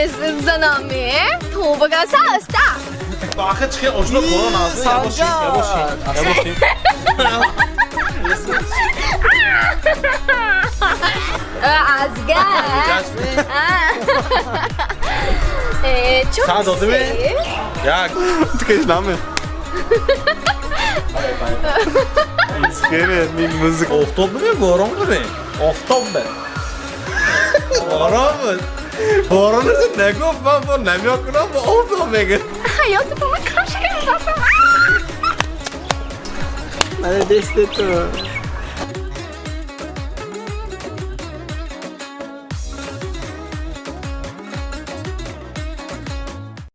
Занаме то багаса аста. Ахи, чихе ошно корон аз. Санҷар! Ябоши. Азга. Чо? Саа додиме? Як. Тикаш наме. Искере, ми музыка. Офтоб бе, борон бе. Офтоб бе. Борон буд. Борон нагуфт, ман бо намекунам, бо офтоб мегӯ. Ҳаётатонро кашкам. Мана дасти ту.